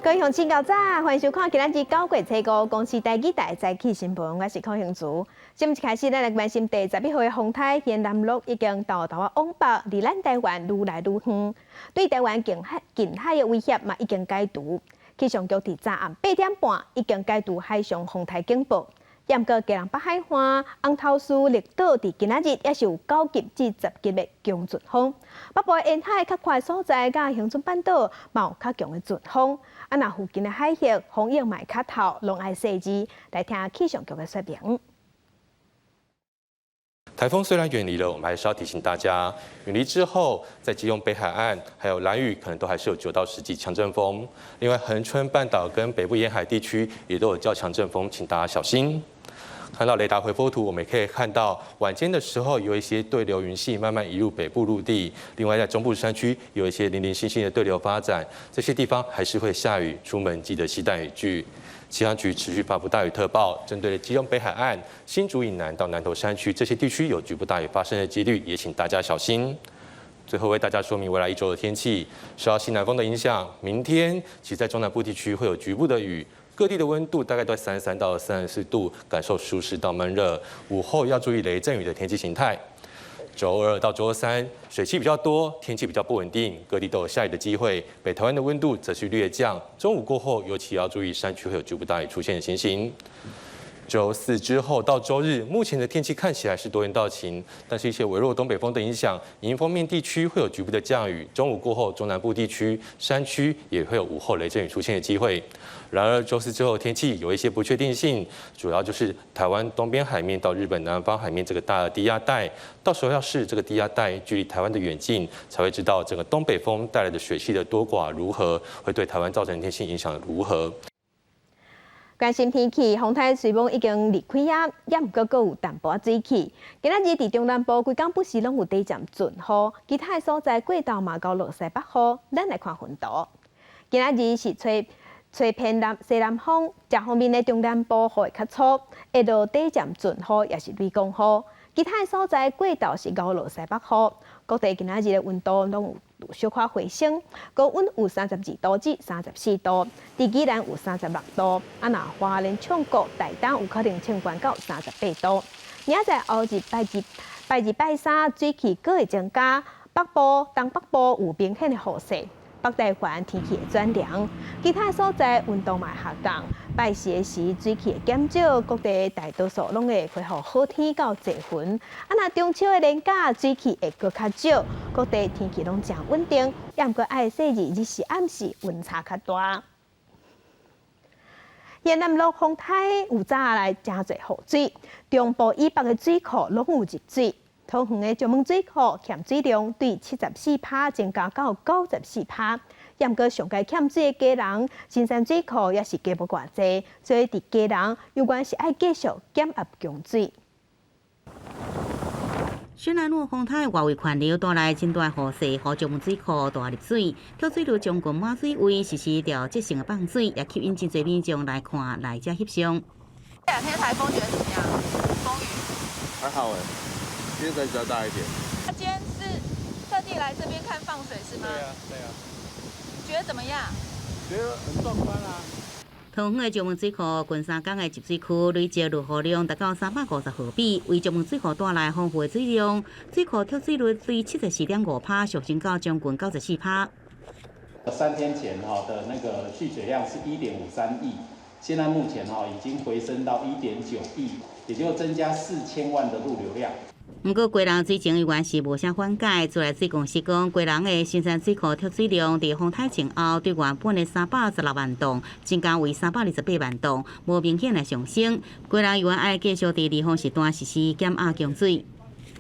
各位鄉親較早，歡迎收看今仔日9月初5公視台語台早起新聞，我是柯興竹。新聞一開始，咱來關心第11號的風颱軒嵐諾已經沓沓仔往北，離咱台灣愈來愈遠，對台灣近海近海的威脅嘛已經解除。氣象局佇昨暗8點半已經解除海上風颱警報。毋過基隆北海岸、紅頭嶼、綠島佇今仔日也是有9級至10級的強陣風。北部沿海較闊所在，佮恆春半島嘛有較強的陣風。啊，若附近的海域風湧嘛會較透，攏愛細緻來聽氣象局的說明。颱風雖然遠離了，我們還是要提醒大家，遠離之後，在基隆北海岸還有蘭嶼，可能都還是有9到10級強陣風。另外，恆春半島跟北部沿海地區也都有較強陣風，請大家小心。看到雷達回波圖，我們也可以看到晚間的時候有一些對流雲系慢慢移入北部陸地。另外，在中部山區有一些零零星星的對流發展，這些地方還是會下雨，出門記得攜帶雨具。氣象局持續發布大雨特報，針對基隆北海岸、新竹以南到南投山區這些地區有局部大雨發生的幾率，也請大家小心。最後為大家說明未來一周的天氣，受到西南風的影響，明天其實在中南部地區會有局部的雨。各地的溫度大概都在33到34度，感受舒適到悶熱。午後要注意雷陣雨的天氣形態。週二到週三，水汽比較多，天氣比較不穩定，各地都有下雨的機會。北台灣的溫度則是略降。中午過後，尤其要注意山區會有局部大雨出現的情形。週四之後到週日，目前的天氣看起來是多雲到晴，但是一些微弱東北風的影響，迎風面地區會有局部的降雨。中午過後，中南部地區山區也會有午後雷陣雨出現的機會。然而，週四之後天氣有一些不確定性，主要就是台灣東邊海面到日本南方海面這個大的低壓帶，到時候要視這個低壓帶距離台灣的遠近，才會知道整個東北風帶來的水汽的多寡如何，會對台灣造成天氣影響如何。關心天氣，風颱雖罔已經離開啊，也毋過閣有淡薄仔水汽。今仔日佇中南部規工不時攏有短暫陣雨，其他的所在過晝嘛會落西北雨。咱來看雲圖。今仔日是吹吹偏南西南風，遮方面的中南部雨會較粗，會落短暫陣雨，抑是雷公雨。其他的所在過晝是𠢕落西北雨。各地今仔日的溫度攏有小可回升，高溫有32度至34度，佇宜蘭有36度，啊若花蓮、昌國、台東有可能衝懸到38度。明仔載後日拜二、拜二、拜三水汽閣會增加，北部、東北部有明顯的雨勢。北台灣天氣會轉涼，其他所在溫度嘛會下降。拜四的時水汽會減少，各地大多數攏會恢復好天到濟雲。啊，若中秋的連假水汽會閣較少，各地天氣攏誠穩定。也毋過愛細膩日時暗時溫差較大。軒嵐諾風颱有早來誠濟雨水，中部以北的水庫攏有入水。桃園的石門水庫欠水量對74趴增加到94趴，毋過上蓋欠水的基隆新山水庫也是加無偌濟，所以佇基隆猶原是愛繼續減壓供水。軒嵐諾風颱外圍環流帶來真大雨勢，予石門水庫大入水，蓄水率將近滿水位，實施調節性的放水，也吸引真濟民眾來看來遮翕相。這兩天颱風覺得怎麼樣？風雨？還好哎。今天才比較大一點。他今天是特地來這邊看放水是嗎？對啊，對啊。覺得怎麼樣？覺得很壯觀啊。桃園的石門水庫近三工的集水區累積落雨量達到350毫米，為石門水庫帶來豐富的水量，水庫蓄水率對74.5趴上升到將近94趴。 3天前哈的那個蓄水量是1.53億，現在目前哈已經回升到1.9億，也就增加4000萬的入流量。毋過，基隆水情猶原是無啥緩解。自來水公司講，基隆的新山水庫蓄水量佇風颱前後對原本的316萬噸增加為328萬噸，無明顯的上升。基隆猶原愛繼續佇離峰時段實施減壓供水。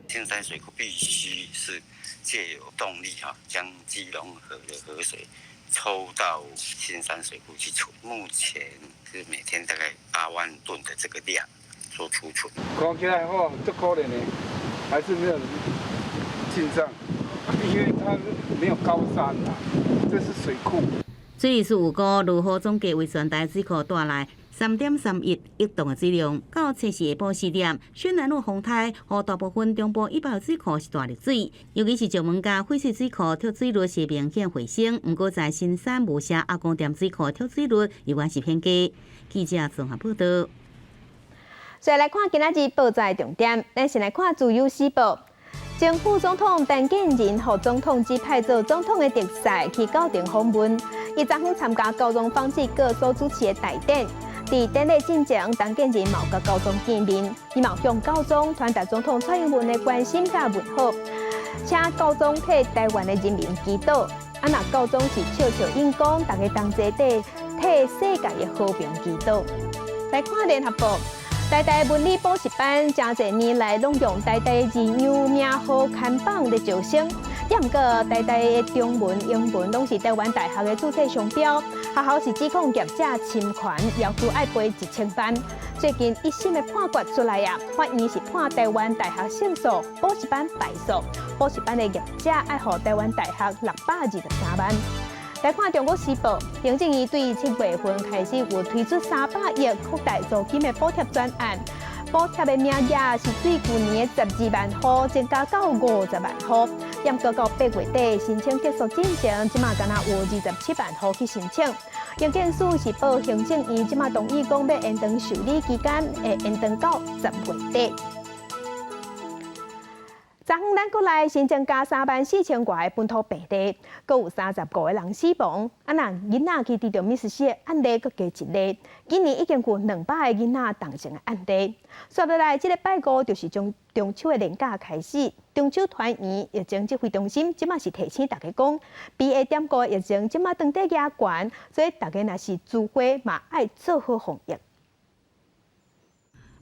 新山水庫必須是藉由動力哈，將基隆河的河水抽到新山水庫去儲。目前是每天大概8萬噸的這個量做儲存。看起來吼，足可憐的。還是沒有進賬，因為它沒有高山啊，這是水庫。水利署預估，落雨總計為全台水庫帶來3.31億噸的水量。到初四下晡4點，巽南路風颱，予大部分中部以北水庫是大入水，尤其是石門佮翡翠水庫蓄水率是明顯回升，毋過在新山霧社阿公店水庫蓄水率依然是偏低。記者綜合報道。再來看今仔日報紙重點，咱先來看《自由時報》。前副總統陳建仁予總統指派做總統的特使去高庭訪問，伊昨昏參加高雄方濟各所主持的大典。佇典禮進前，陳建仁嘛有佮教宗見面，伊嘛向教宗傳達總統蔡英文的關心佮問好，請教宗替台灣的人民祈禱。啊，若教宗是笑笑應講，大家同齊替替世界的和平祈禱。來看聯合報。台大文理補習班，誠濟年來攏用台大字樣名號看板咧招生，也毋過台大的中文、英文攏是台灣大學的註冊商標，學校是指控業者侵權，要求愛賠1000萬。最近一審的判決出來啊，法院是判台灣大學勝訴，補習班敗訴，補習班的業者愛予台灣大學623萬。來看《中國時報》，行政院對7月份開始有推出300億擴大租金的補貼專案，補貼的名額是對舊年的12萬戶增加到50萬戶，毋過到8月底申請結束進前，這馬干焦有27萬戶去申請。營建署是報行政院這馬同意講欲延長受理期間，會延長到10月底。昨昏咱國內新增加3萬4千外個本土病例，閣有35個人死亡。啊，若囡仔去得著瀕死的案例閣加一例，今年已經有200個囡仔重症的案例。紲落來，這個拜五就是中中秋的連假開始，中秋團圓疫情指揮中心這馬是提醒大家講，BA.5疫情這馬當地也懸，所以大家若是聚會嘛愛做好防疫。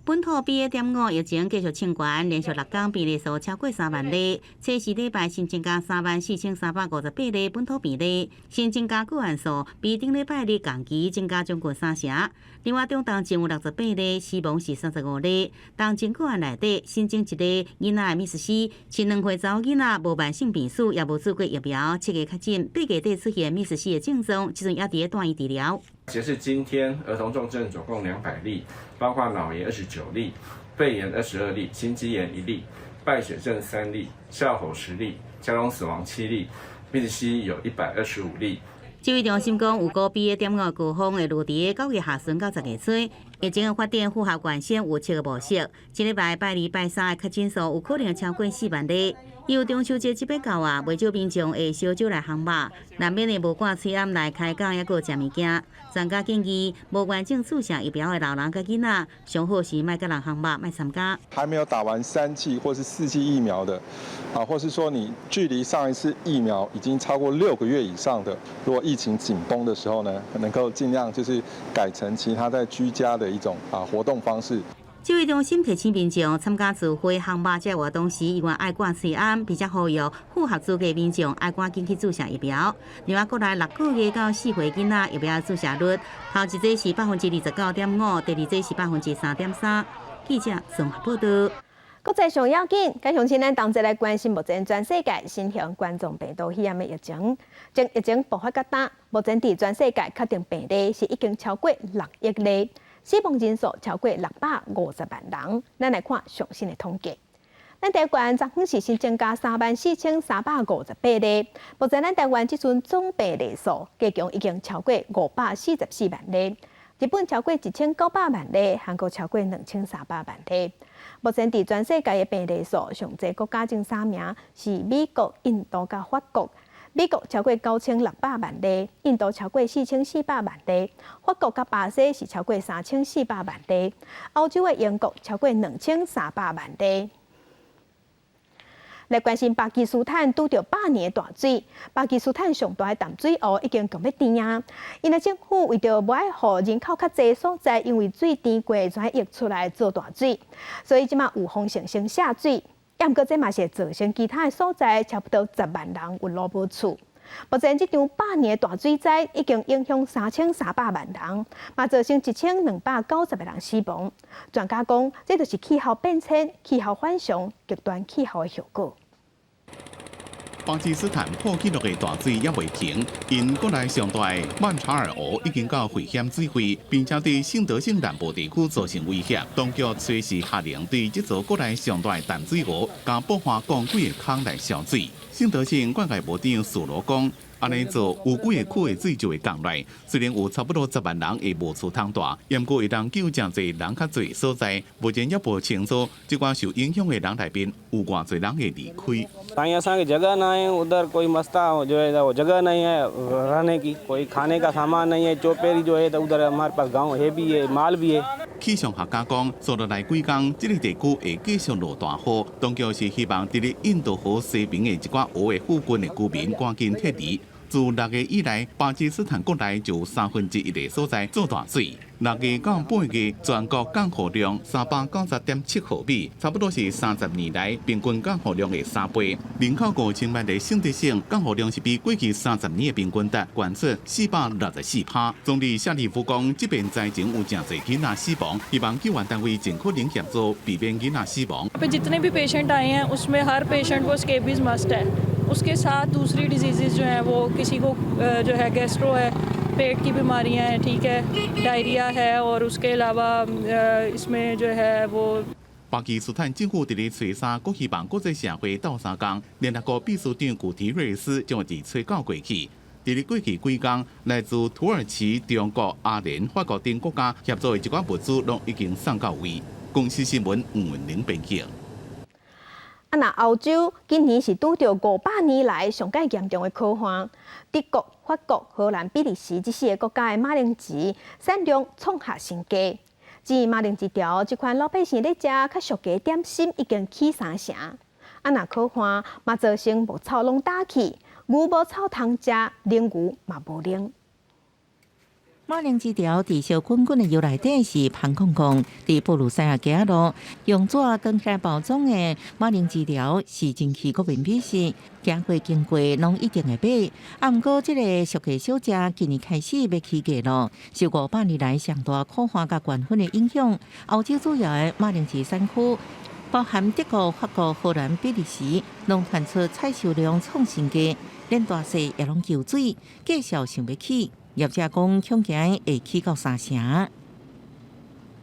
本土 BA.5疫情繼續衝懸，連續6天病例數超過3萬例。初四禮拜新增加34,358例本土病例，新增加個案數比頂禮拜日同期增加將近三成。另外，中重症有68例，死亡是35例。重症個案內底新增一例囡仔的瀕死，是2歲查某囡仔無慢性病史，也無注過疫苗，7月確診，8月底出現瀕死的症狀，這陣猶佇咧住院治療。截至今天，兒童重症總共200例，包括腦炎29例、肺炎22例、心肌炎1例、敗血症3例、哮吼10例、家中死亡7例，瀕死有125例。指揮中心講，有估 BA.5高峰會落佇9月下旬到10月初，疫情的發展符合原先預測的模式。這禮拜拜二、拜三的確診數有可能超過4萬例。由中秋節這擺到啊，袂少民眾會燒酒來烘肉，難免會無掛喙罨來開講，抑閣食物件。專家建議，無完整注射疫苗的老人佮囡仔，上好是莫佮人烘肉，莫參加。還沒有打完3劑或是4劑疫苗的，啊，或是說你距離上一次疫苗已經超過6個月以上的，如果疫情緊繃的時候呢，能夠盡量就是改成其他在居家的一種啊活動方式。指揮中心提醒民眾參加聚會、烘肉這活動時，猶原愛掛喙罨，並且呼籲符合資格民眾愛趕緊去注射疫苗。另外，國內6個月到4歲囡仔疫苗注射率，頭一劑是29.5%，第二劑是3.3%。記者綜合報道。國際上要緊，佮鄉親咱同齊來關心目前全世界新型冠狀病毒肺炎的疫情。從疫情爆發到今，目前佇全世界確定病例是已經超過6億例。死亡人數超過650萬人。咱來看上新的統計，咱台灣昨昏是新增加34,358例。目前咱台灣這陣總病例數加強已經超過544萬例。日本超過1900萬例，韓國超過2300萬例。目前佇全世界的病例數上濟國家前三名是美國、印度佮法國。美國超過9600萬例，印度超過4400萬例，法國佮巴西是超過3400萬例，歐洲的英國超過2300萬例。來關心巴基斯坦拄著百年大水，巴基斯坦上大的淡水湖已經強欲乾啊！𪜶的政府為著無愛予人口較濟所在，因為水甜過會溢出來做大水，所以這馬有風盛先下水。毋過這嘛是會造成其他的所在差不多10萬人有路無厝。目前這場百年大水災已經影響3300萬人，嘛造成1290個人死亡。專家講，這就是氣候變遷、氣候反常、極端氣候的後果。巴基斯坦破紀錄的大水猶未停，𪜶國內上大的曼查爾湖已經到危險水位，並且對信德省南部地區造成威脅。當局隨時下令對這座國內上大的淡水湖加布華講幾个空來消水。信德省灌溉部長蘇羅講，按呢做有幾个區的水就會降來。雖然有差不多10萬人會無厝通蹛，毋過會當救誠濟人較濟所在，目前猶無清楚這寡受影響的人內面有偌濟人會離開。 Sai असांखे जॻह न आहे उधर कोई मस्ता जो है वो जगह नहीं है रहने की, कोई खाने का सामान नहीं है। चौपेरी जो है तो उधर हमारे पास गांव है भी है, माल भी है。氣象學家講，紲落來幾工，這个地區會繼續落大雨。當局是希望佇咧印度河西邊的一寡湖的附近的居民趕緊撤離。自6月以來，巴基斯坦國內就有三分之一的所在做大水。6月到8月，全國降雨量390.7毫米，差不多是30年來平均降雨量的3倍。人口5000萬的信德省降雨量是比過去三十年的平均值懸出464%。總理夏立夫講，這遍災情有誠濟囡仔死亡，希望救援單位盡可能協助避免囡仔死亡。 जितने भी पेशेंट आए हैं, उसमें हर पेशेंट को स्केबीज मस्ट है। उसके साथ दूसरी डिजीज़ जो हैं, वो किसी को जो है गैस्ट्रो है, पेट की बीमारियां हैं, ठीक है, डायरिया है और उसके अलावा इसमें जो है वो 巴基斯坦政府佇咧初三，閣希望國際社會鬥相共。聯合國秘書長古提瑞斯將會佇初九過去。佇咧過去幾工，來自土耳其、中國、阿聯、法國等國家協助的一寡物資，攏已經送到位。公視新聞吳文玲編輯。啊，若歐洲今年是拄著500年來上蓋嚴重的乾旱，德國、法國、荷蘭、比利時這四个國家的馬鈴薯產量創下新低。至於馬鈴薯條這款老百姓咧食較俗的點心，已經起三成。啊，若乾旱嘛造成牧草攏焦去，牛無草通食，奶牛嘛無奶。馬鈴薯條佇燒滾滾的油內底是芳炕炕，佇布魯塞爾街仔路用紙捲起來包裝的馬鈴薯條是人氣國民美食，行過經過攏一定會買。啊，毋過這个俗價小食今年開始欲起價囉，受500年來上大苦旱佮乾旱的影響，歐洲主要的馬鈴薯產區，包含德國、法國、荷蘭、比利時，攏傳出採收量創新低，連大細也攏求水，價數想欲起。業者講，恐驚會起到三成。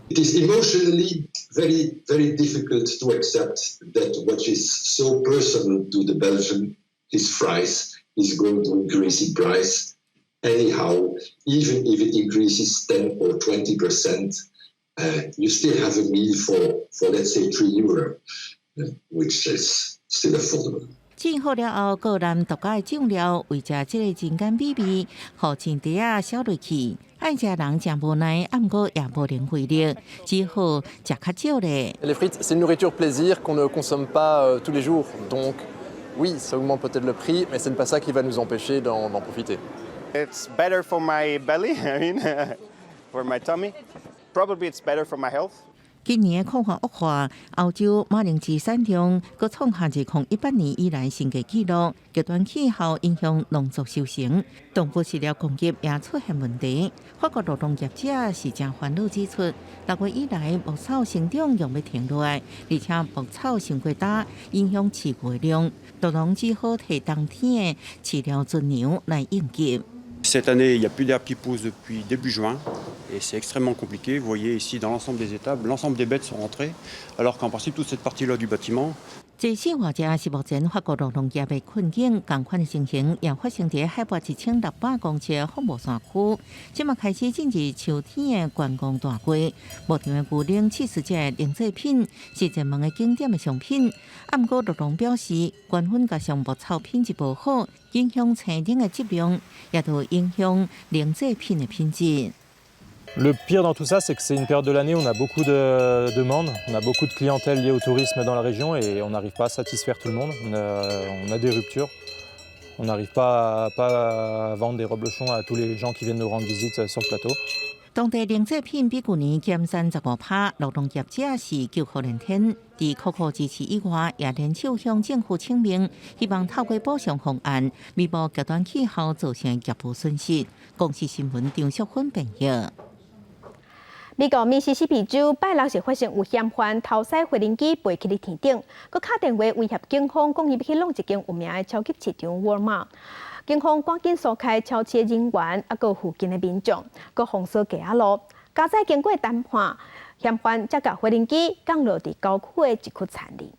It is emotionally very, very difficult to accept that what is so personal to the Belgian, his fries, is going to increase in price. Anyhow, even if it increases 10 or 20%, you still have a meal for let's say €3, which is still affordable. 煎好了後，個人獨家的醬料，為食這个人間美味，予錢袋仔小落去。愛食人誠無奈，毋過也無能為力，只好食較少咧。 Les frites, c'est une nourriture plaisir qu'on ne consomme pas tous les jours. Donc oui, ça augmente peut-être le prix, mais ce n'est pas ça qui va nous empêcher d'en profiter. It's better for my belly, I mean, for my tummy. Probably it's better for my health. 今年的氣候惡化，歐洲馬鈴薯產量閣創下2018年以來新低紀錄。極端氣候影響農作收成，動物飼料供給也出現問題。法國酪農業者是誠煩惱指出，6月以來牧草生長用欲停落來，而且牧草傷過焦，影響飼牛的量，酪農只好提冬天的飼料存糧來應急。 Cette année, il n'y a plus d'herbe qui pousse depuis début juin et c'est extrêmement compliqué. Vous voyez ici, dans l'ensemble des étables, l'ensemble des bêtes sont rentrées, alors qu'en principe, toute cette partie-là du bâtiment 這四外者是目前法國酪農業的困境，仝款的情形也發生佇海拔1600公尺的鳳帽山區。這馬開始進入秋天的觀光大季，牧場的牛奶、起司這奶製品是熱門的景點的商品。啊，毋過酪農表示，乾旱加上牧草品質無好，影響鮮奶的質量，也都影響奶製品的品質。 Le pire dans tout ça, c'est que c'est une période de l'année où on a beaucoup de demandes, on a beaucoup de clientèle liée au tourisme dans la région et on n'arrive pas à satisfaire tout le monde. On a des ruptures. On n'arrive pas à vendre des reblochons à tous les gens qui viennent nous rendre visite sur le plateau. 當地奶製品比舊年減產15%，酪農業者是叫苦連天。佇苦苦支持以外，也聯手向政府請命，希望透過補償方案，彌補極端氣候造成的業務損失。公視新聞張淑芬編譯。美國密西西比州拜六是發生有嫌犯偷駛飛行機飛去咧天頂，閣敲電話威脅警方，講伊欲去挵一間有名的超級市場沃爾瑪。警方趕緊疏開超市人員，啊，閣附近的民眾，閣封鎖街仔路。加載經過談判，嫌犯才共飛行機降落佇郊區的一區田裡。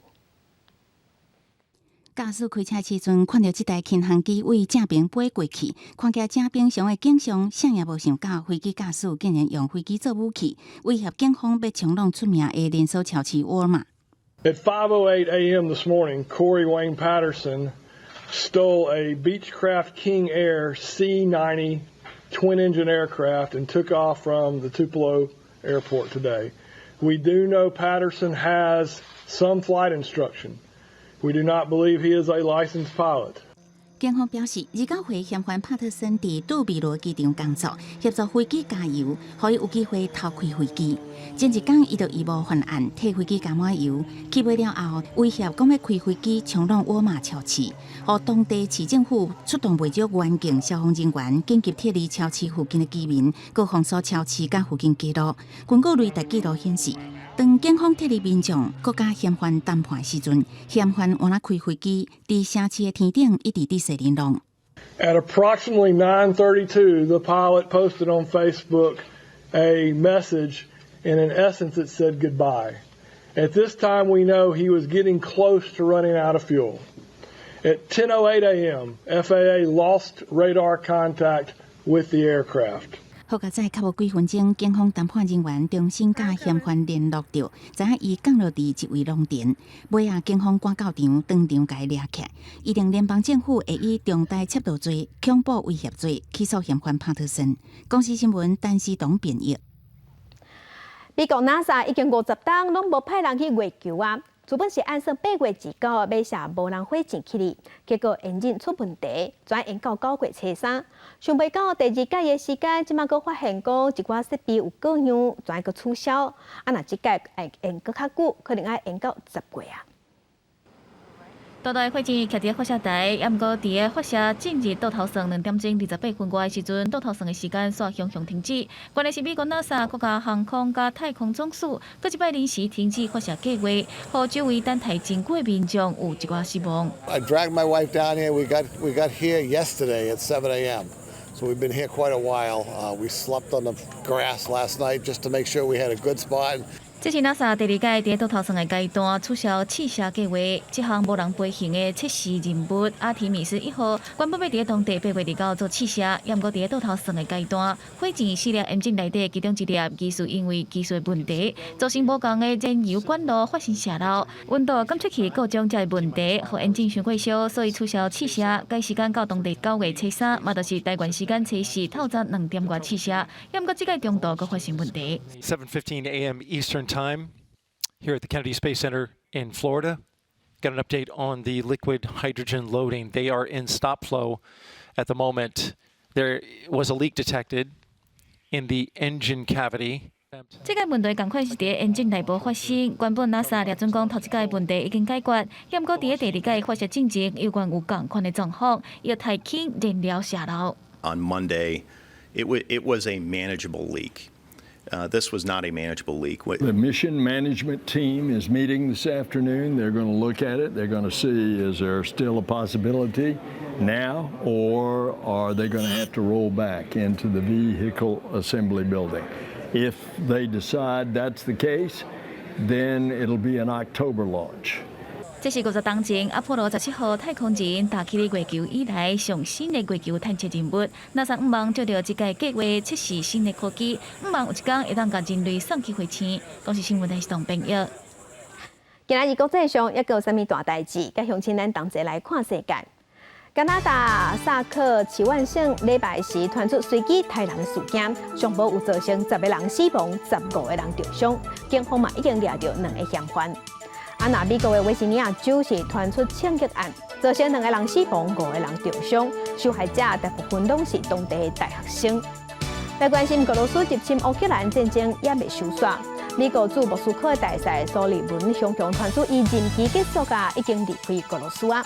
駕駛開車時陣，看著這台輕航機對正爿飛過去，看起來誠平常的景象，啥也無想到飛機駕駛竟然用飛機做武器，威脅警方欲衝挵出名的連鎖超市沃爾瑪。 At 5:08 a.m. this morning, Corey Wayne Patterson stole a Beechcraft King Air C90 twin-engine aircraft and took off from the Tupelo Airport today. We do know Patterson has some flight instruction. We do not believe he is a licensed pilot. 警方表示，29歲嫌犯帕特森佇杜比羅機場工作，協助飛機加油，予伊有機會偷開飛機。前一工，伊就以無犯案，替飛機加滿油，起飛了後，威脅講欲開飛機衝挵沃爾瑪超市，予當地市政府出動袂少員警、消防人員，緊急撤離超市附近的居民，閣封鎖超市佮附近街路。根據雷達記錄顯示，當警方撤離民眾，閣佮嫌犯談判的時陣，嫌犯換來開飛機，佇城市的天頂一直佇踅人浪。 At approximately 9:32, the pilot posted on Facebook a message, and in essence, it said goodbye. At this time, we know he was getting close to running out of fuel. At 10:08 a.m., FAA lost radar contact with the aircraft. 好佳哉較無幾分鐘，警方談判人員重新佮嫌犯聯絡著，知影伊降落佇一位農田。尾仔警方趕到場，當場共伊掠起來。預定聯邦政府會以重大竊盜罪、恐怖威脅罪起訴嫌犯帕特森。公視新聞陳思彤編譯。美國 NASA 已經50冬攏無派人去月球啊！原本是按算8月29欲射無人火箭去哩，結果引擎出問題，轉延到9月初3。想袂到第二改的時間，這馬閣發現講一寡設備有故障，轉閣取消。啊，若這改會延閣較久，可能愛延到10月啊。大大火箭徛佇發射台，也毋過佇個發射進入倒頭算2點鐘28分外的時陣，倒頭算的時間煞雄雄停止。原來是美國 NASA 國家航空佮太空總署，閣一擺臨時停止發射計劃，予周圍等待真久的民眾有一寡失望。 I dragged my wife down here. We got here yesterday at 7 a.m. So we've been here quite a while. We slept on the grass last night just to make sure we had a good spot. 這是 NASA 第二改佇倒頭算的階段取消試射計劃，這項無人飛行的測試任務阿提米斯1號，原本欲佇當地8月29做試射，也毋過佇倒頭算的階段，火箭四粒引擎內底其中一粒疑似因為技術問題，造成無仝的燃油管路發生洩漏，溫度檢測器故障才會問題，予引擎傷過燒，所以取消試射，改時間到當地9月初3，嘛就是台灣時間初四透早2點外試射，也毋過這改中途閣發生問題。 7:15 a.m. Eastern Time here at the Kennedy Space Center in Florida. Got an update on the liquid hydrogen loading. They are in stop flow at the moment. There was a leak detected in the engine cavity. 這個問題仝款是佇引擎內部發生，原本 NASA 掠準講頭一改問題已經解決，也毋過佇第二改發射進前，猶原有仝款的狀況，液態氫燃料洩漏。 On Monday, it was a manageable leak. This was not a manageable leak. The mission management team is meeting this afternoon. They're going to look at it. They're going to see, is there still a possibility now, or are they going to have to roll back into the vehicle assembly building? If they decide that's the case, then it'll be an October launch. 這是50冬前阿波羅17號太空人踏去月球以來上新的月球探測任務。NASA 向望藉著這改計劃測試新的科技，向望有一工會當共人類送去火星。公視新聞台是董編譯。今仔日國際上猶閣有啥物大代誌？佮鄉親咱同齊來看世界。加拿大薩克齊萬省禮拜時傳出隨機刣人事件，上無有造成10個人死亡，15個人受傷，警方嘛已經掠著兩个嫌犯。啊，若美國的維吉尼亞州是傳出槍擊案，造成兩個人死亡，五個人受傷，受害者大部分攏是當地的大學生。來關心俄羅斯入侵烏克蘭戰爭猶未收煞，美國駐莫斯科的大使蘇利文雄雄傳出伊任期結束啊，已經離開俄羅斯啊。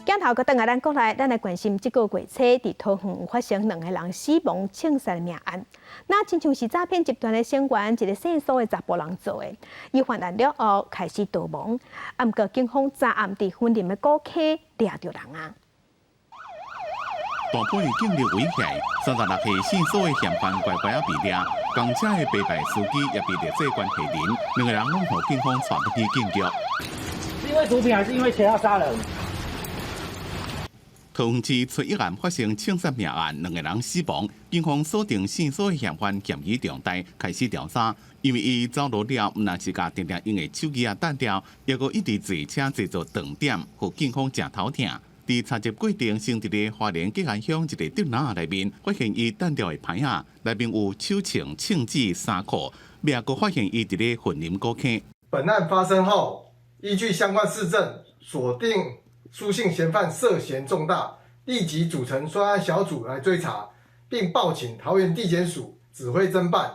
行鏡頭閣轉來咱國內，咱來關心這個月初佇桃園有發生兩个人死亡槍殺的命案。那親像是詐騙集團的成員，一个姓蘇的查埔人做的。伊犯案了後開始逃亡，啊，毋過警方昨暗佇雲林的古坑掠著人啊。大批警力圍起來，36歲姓蘇的嫌犯乖乖仔被掠，共車的白牌司機也被列做關係人，兩个人攏予警方帶去警局。是因為毒品還是因為錢要殺人？桃園市初一暗發生槍殺命案，兩个人死亡，警方鎖定姓蘇的嫌犯嫌疑重大，開始調查。因為伊走路了，毋但是共定定用的手機仔擲掉，抑閣一直坐車坐做斷點，予警方誠頭疼。佇查緝過程，先佇咧花蓮吉安鄉一個竹籃內面發現伊擲掉的牌仔，內面有手槍、槍支、衫褲，尾仔閣發現伊佇咧雲林古坑。本案發生後，依據相關事證，鎖定蘇姓嫌犯涉嫌重大，立即組成專案小組來追查，並報請桃園地檢署指揮偵辦。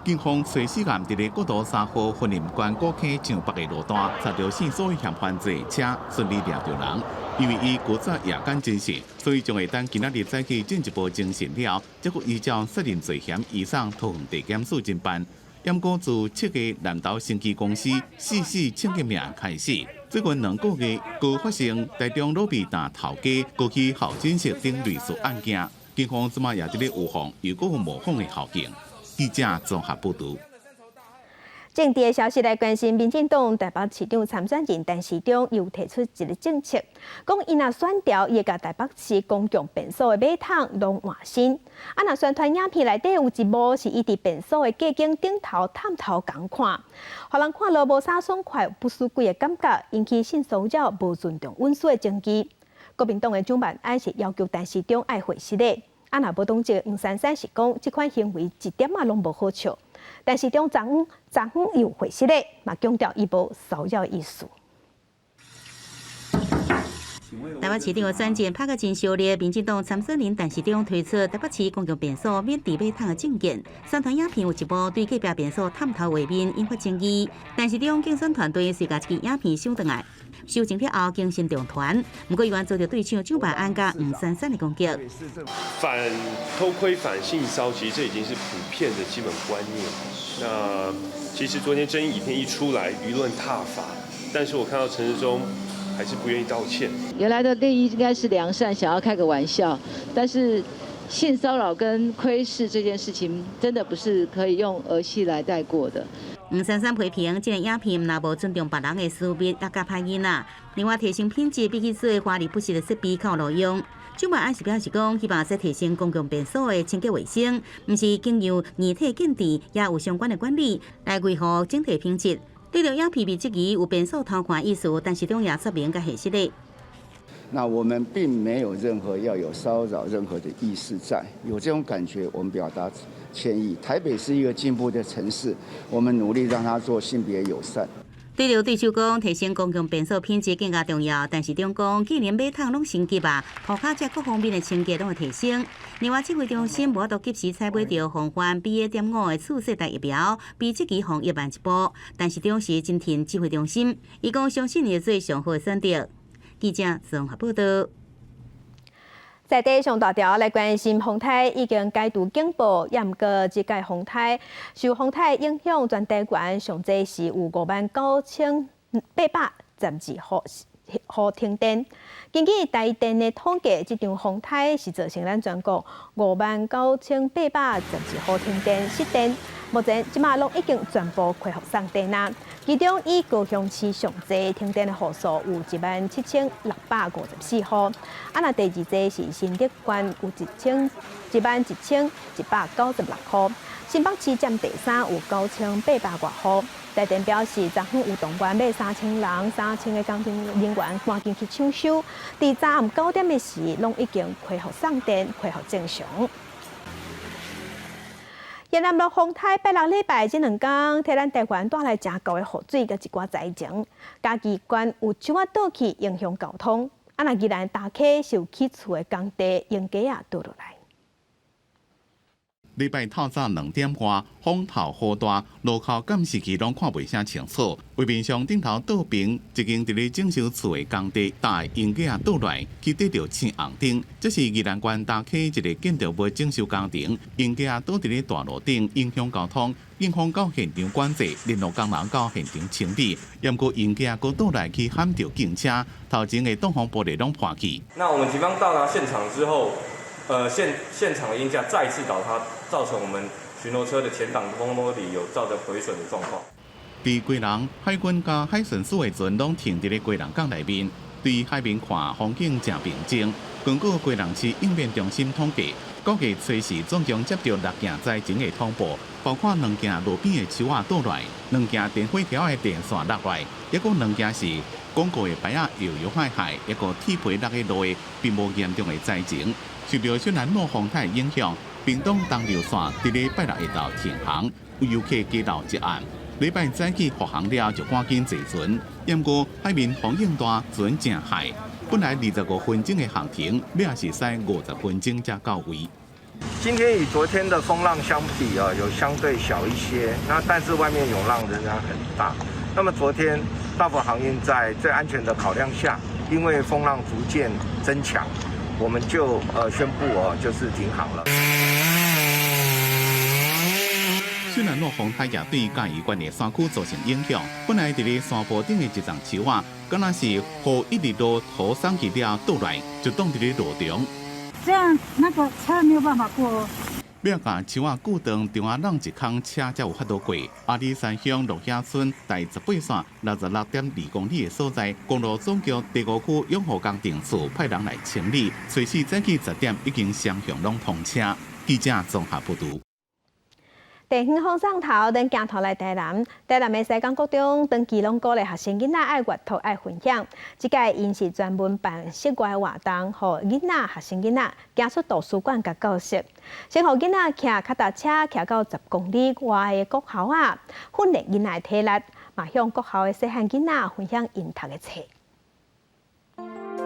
警方隨時間佇咧國道3號雲林縣古坑上北的路段，查著姓蘇的嫌犯坐車順利掠著人。因為伊古早夜間偵訊，所以將會等今仔日早起進一步偵訊了，才閣依照殺人罪嫌移送桃園地檢署偵辦。毋過自7月南投生技公司四死槍擊命案開始，最近2個月閣發生台中魯味店頭家過去候診室等類似案件，警方這馬也佇咧預防又閣有模仿的後勁。記者綜合報導。政治的消息來關心，民進黨台北市長參選人陳時中又提出一个政策，講伊若選著，伊會共台北市公共便所的馬桶攏換新。啊，若宣傳影片內底有一幕是伊佇便所的隔間頂頭探頭仝看，予人看了無啥爽快、不輸鬼的感覺，引起性騷擾、無尊重隱私的爭議。國民黨的蔣萬安是要求陳時中愛回實的。啊，若無黨籍黃珊珊是講，這款行為一點仔攏無好笑。陳時中昨昏昨昏又回實咧，嘛強調伊無騷擾意思。台北市長的選戰拍甲真燒熱，民進黨參選人陳時中推出台北市公共便所免置馬桶的政見，宣傳影片有一幕對隔壁便所探頭畫面引發爭議。陳時中競選團隊遂共這支影片收轉來，修正了後更新上傳，毋過猶原遭著對手蔣萬安佮黃珊珊的攻擊。反偷窺、反性騷，其實這已經是普遍的基本觀念。那其實昨天爭議影片一出來，輿論撻伐，但是我看到陳時中還是不願意道歉。原來的立意應該是良善，想要開個玩笑，但是性騷擾跟窺視這件事情，真的不是可以用兒戲來帶過的。黃珊珊批評，這个影片若無尊重別人的私密，也較歹囡仔。另外，提升品質比起做華麗不實的設備較有路用。蔣萬安是表示講，希望說提升公共便所的清潔衛生，毋是經由硬體建置，也有相關的管理來維護整體品質。對著影片被質疑有便所偷看意思，陳時中也說明佮核實的。那我們並沒有任何要有騷擾任何的意思在，有這種感覺，我們表達歉意。台北是一個進步的城市，我們努力讓它做性別友善。對著對手講，提升公共便所品質更加重要。陳時中講，既然馬桶攏升級啊，塗跤這各方面的清潔攏會提升。另外，指揮中心無法度及時採買著防範 BA.5的次世代疫苗，比這期防疫慢一步。陳時中是真挺指揮中心，伊講相信會做上好的選擇。記者綜合報導。在地上大條來關心風颱已經解除警報，也毋過這屆風颱受風颱影響，全台灣上濟是有59,812戶戶停電。根據台電的統計，這場風颱是造成咱全國59,812戶停電失電。目前這馬攏已經全部恢復送電啦。其中以高雄市上濟停電的戶數有17,654戶，啊，若第二濟是新竹縣有11,196戶，新北市佔第三有9,800外戶。台電表示，昨昏有動員欲3,000人、3,000个工程人員趕緊去搶修，佇昨暗9點的時，攏已經恢復送電，恢復正常。越南落風颱拜六禮拜這兩工，替咱台灣帶來誠厚的雨水佮一寡災情。嘉義縣有樹仔倒去影響交通，啊，若宜蘭大溪受起厝的工地淹街仔倒落來。禮拜透早2點外，風頭雨大，路口監視器攏看袂啥清楚。畫面上頂頭倒爿一間佇咧整修厝的工地，大鷹架倒落來，去綴著青紅燈。這是宜蘭縣大溪一个建築物整修工程，鷹架倒佇咧大路頂，影響交通。警方到現場管制，聯絡工人到現場清理。毋過鷹架閣倒來去撼著警車，頭前的擋風玻璃攏破去。那我們警方到達現場之後，現場的鷹架再次倒塌，造成我們巡邏車的前擋風玻璃有造成毀損的狀況。佇基隆海軍佮海巡署的船攏停佇咧基隆港內面，對海面看風景誠平靜。根據基隆市應變中心統計，9月初四總共接著六件災情的通報，包括兩件路邊的樹仔倒落來，兩件電火條的電線落來，抑閣兩件是廣告的牌仔搖搖晃晃，抑閣鐵皮落去路的，並無嚴重的災情。受著雪蘭諾風台影響，屏東東流線佇禮拜六下晝停航，有遊客加留一暗。禮拜早起復航了，就趕緊坐船。毋過海面風湧大，船誠害。本來25分鐘的航程，尾仔是使50分鐘才到位。今天與昨天的風浪相比啊，有相對小一些。那但是外面湧浪仍然很大。那麼昨天大福航運在最安全的考量下，因為風浪逐漸增強，我們就宣布哦，就是停航了。雖然落風台也對嘉義縣的山區造成影響，本來佇咧山坡頂的一叢樹仔，敢若是雨一直落土鬆去了倒來，就擋佇咧路中。這樣那個車沒有辦法過。欲共樹仔鋸斷，中仔挵一空車才有法度過。阿里山鄉鹿野村第18線66.2公里的所在，公路總局第五區養護工程處派人來清理，初四早起10點已經雙向攏通車。記者綜合報導。地方風送頭，轉鏡頭來台南，台南的西港國中長期攏鼓勵學生囡仔愛閱讀、愛分享。這屆𪜶是專門辦室外活動，予囡仔、學生囡仔行出圖書館佮教室，先予囡仔騎跤踏車騎到10公里外的國校仔，訓練囡仔的體力，嘛向國校的細漢囡仔分享𪜶讀的冊。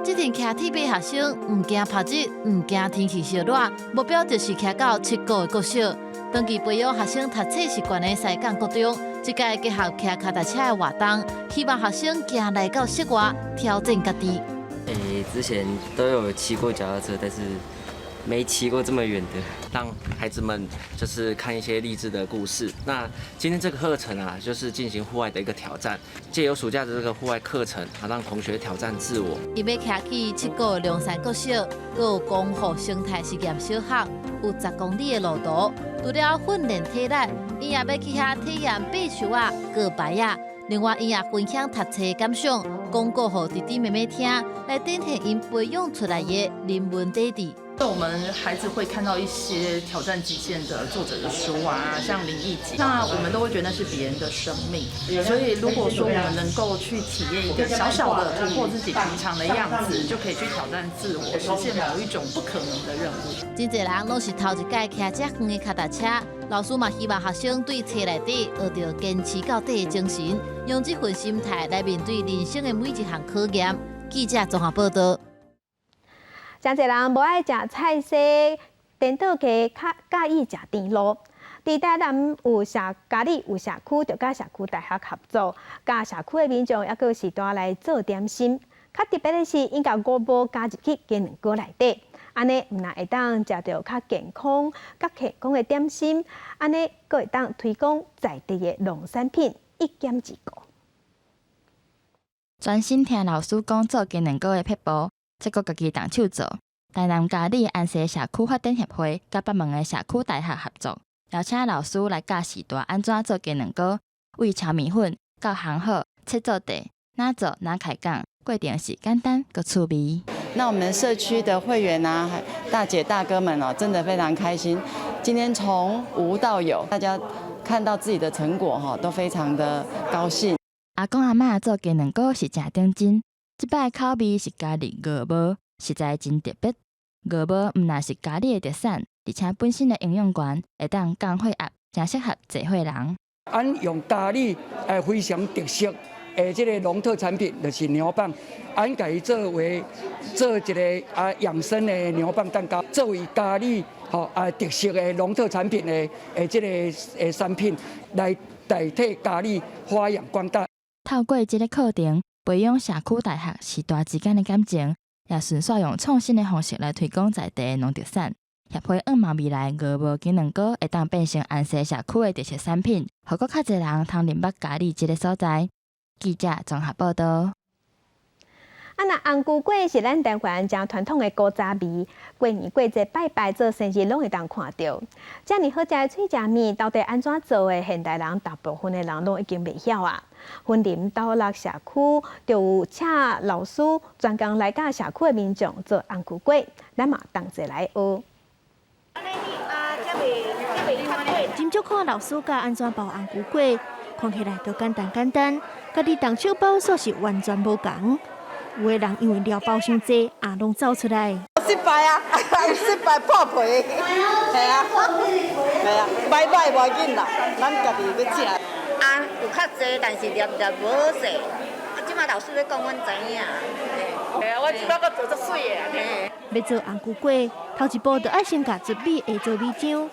這陣騎鐵馬學生毋驚曬熱，毋驚天氣燒熱，目標就是騎到七股的國小。長期培養學生讀冊習慣的西港國中，這屆結合騎跤踏車的活動，希望學生行來到室外挑戰家己。欸，之前都有騎過腳踏車，但是沒騎過這麼遠的。讓孩子們就是看一些勵志的故事。那今天這個課程啊，就是進行戶外的一個挑戰，借由暑假的這個戶外課程啊，讓同學挑戰自我。伊欲騎去七股的龍山國小，閣有光復生態實驗小學，有10公里的路途。除了訓練體力，伊也欲去遐體驗爬樹仔、過牌仔。另外，伊也分享讀冊感想，講故予弟弟妹妹聽，來展現𪜶培養出來的人文底底。我們孩子會看到一些挑戰極限的作者的書啊，像林奕杰，那我們都會覺得那是別人的生命。所以如果說我們能夠去體驗一個小小的突破自己平常的樣子，就可以去挑戰自我，實現某一種不可能的任務。真濟人攏是頭一擺騎遮遠的跤踏車，老師嘛希望學生對冊內底學著堅持到底的精神，用這份心態來面對人生的每一項考驗。記者綜合報道。誠濟人無愛食菜色，顛倒加較佮意食甜露。佇台南有社佳里有社區，就佮社區大學合作，佮社區的民眾抑閣是帶來做點心。較特別的是，𪜶共五毛加入去雞卵糕內底，按呢毋但會當食著較健康、較健康的點心，按呢閣會當推廣在地的農產品，一兼二顧。專心聽老師講做雞卵糕的撇步。結果家己動手做。台南佳里安溪社區發展協會佮北門的社區大學合作，邀請老師來教序大按怎做雞卵糕，為炒麵粉到烘好切做塊，哪做哪開講，過程是簡單閣趣味。那我們社區的會員啊，大姐大哥們哦，真的非常開心。今天從無到有，大家看到自己的成果哈，都非常的高興。阿公阿嬤做雞卵糕是誠認真。這擺口味是加入五毛，實在真特別。五毛毋但是佳里的特產，而且本身的營養懸，會當降血壓，誠適合濟歲人。𪜶用佳里非常特色，的這个農特產品，就是牛蒡，啊，阮共伊做為做一个養生的牛蒡蛋糕，作為佳里吼特色的農特產品的這个產品，來代替佳里發揚光大。透過這个課程，培養社區大學世代之間的感情，也順紲用創新的方式來推廣在地的農特產。協會向望未來鵝毛雞卵糕會當變成安溪社區的特色產品，予閣較濟人通認捌佳里這个所在。記者綜合報導。啊，若紅龜粿是咱台灣誠傳統的古早味，過年過節拜拜做生日攏會當看著。遮爾好食的喙食麵，到底按怎做的？現代人大部分的人攏已經袂曉啊。雲林斗六社區就有請老師專工來教社區的民眾做紅龜粿，咱嘛同齊來學。真少看老師教按怎包紅龜粿，看起來都簡單簡單，家己動手包煞是完全無仝。有的人因為料包傷濟，也攏走出來。失敗啊！失敗破皮，係啊，係啊，歹歹無要緊啦，咱家己欲食。啊，有較濟，但是粒粒無好勢。啊，這馬老師咧講，阮知影。係啊，我這馬閣做足媠的。欲做紅龜粿，頭一步就愛先共捽米下做米漿，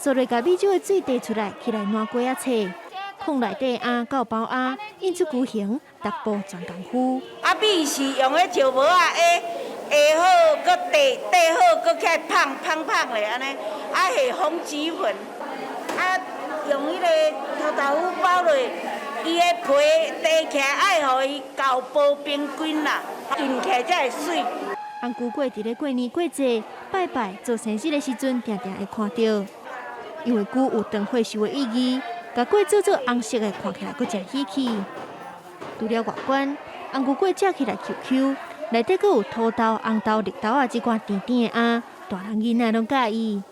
紲落共米漿的水綴出來，起來爛粿仔切。炕內底甕到包甕，印出矩形，逐步全功夫。啊，米是用彼石磨仔下下好，閣綴綴好，閣起來捧捧捧咧按呢。啊，下防止粉，啊，用彼個臭豆腐包落，伊的皮綴起來愛予伊厚薄平均啦，印起來才會媠。紅龜粿佇咧過年過節、拜拜、做生日的時陣，定定會看著。因為龜有長歲壽的意義，共粿做做紅色的，看起來閣誠喜氣。除了外觀，紅龜粿食起來 Q Q，內底閣有土豆、紅豆、綠豆仔這款甜甜的餡，大人囡仔攏佮意。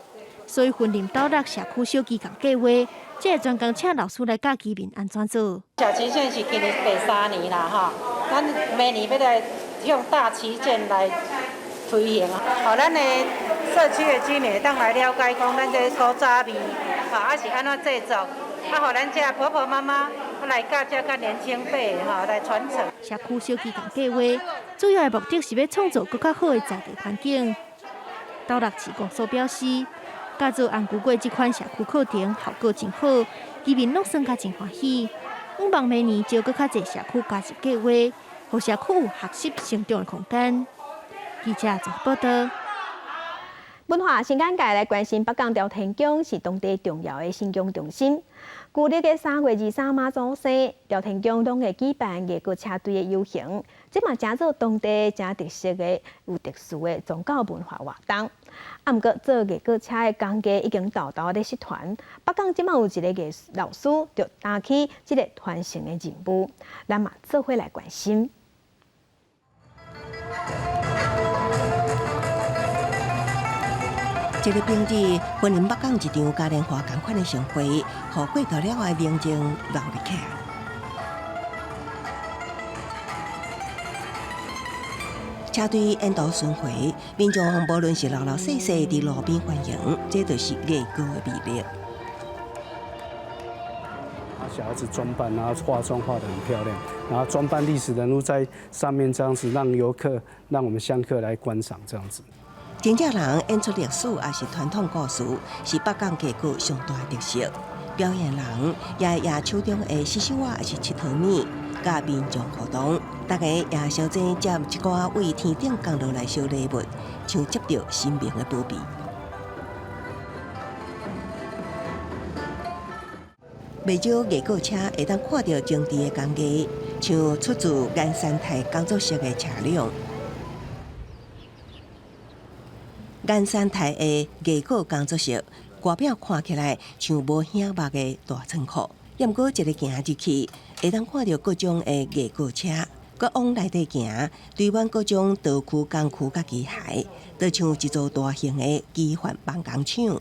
所以雲林斗六社區小基共計劃，才會專工請老師來教居民按怎做。小旗艦是今年第三年啦，吼，咱明年欲來用大旗艦來推行。予咱的社區的居民會當來了解講，咱這古早味，吼，啊是按怎製作，啊，予咱這婆婆媽媽來教這較年輕輩吼來傳承。社區小基共計劃主要的目的是欲創造閣較好的在地環境。斗六市公所表示，教做紅龜粿這款社區課程效果真好，居民攏算甲真歡喜。向望明年招閣較濟社區加入計劃，予社區有學習成長的空間。記者綜合報導。文化新簡介來關心北港朝天宮是當地重要的信仰中心。舊曆的3月23媽祖生，朝天宮攏會舉辦藝閣車隊的遊行，這嘛成做當地誠特色的、有特殊的宗教文化活動。啊，毋過做藝閣車的工藝已經沓沓咧失傳。北港這馬有一个藝術老師，就擔起這个傳承的任務，咱嘛做伙來關心。這个平日，雲林北港一場嘉年華仝款的盛會，予過頭了的寧靜熱鬧起來。車隊沿途巡迴，民眾無論是老老細細，佇路邊歡迎，這就是藝閣的魅力。小孩子裝扮，然後化妝化得很漂亮，然後裝扮歷史人物在上面，這樣子讓遊客、讓我們香客來觀賞，這樣子。真正人演出歷史，抑是傳統故事，是北港藝閣上大的特色。表演人也會手中的獅子仔，抑是𨑨迌物，佮民眾互動，大家也相爭接一寡為天頂降落來小禮物，像接著神明的保庇。袂少藝閣車會當看著精緻的工藝，像出自顏三泰工作室的車輛。顏三泰的藝閣工作室，外表看起來像無顯目的大倉庫，也毋過一个行入去，會當看著各種的藝閣車，閣往內底行，堆滿各種道具、工具佮機械，就像一座大型的機械夢工廠。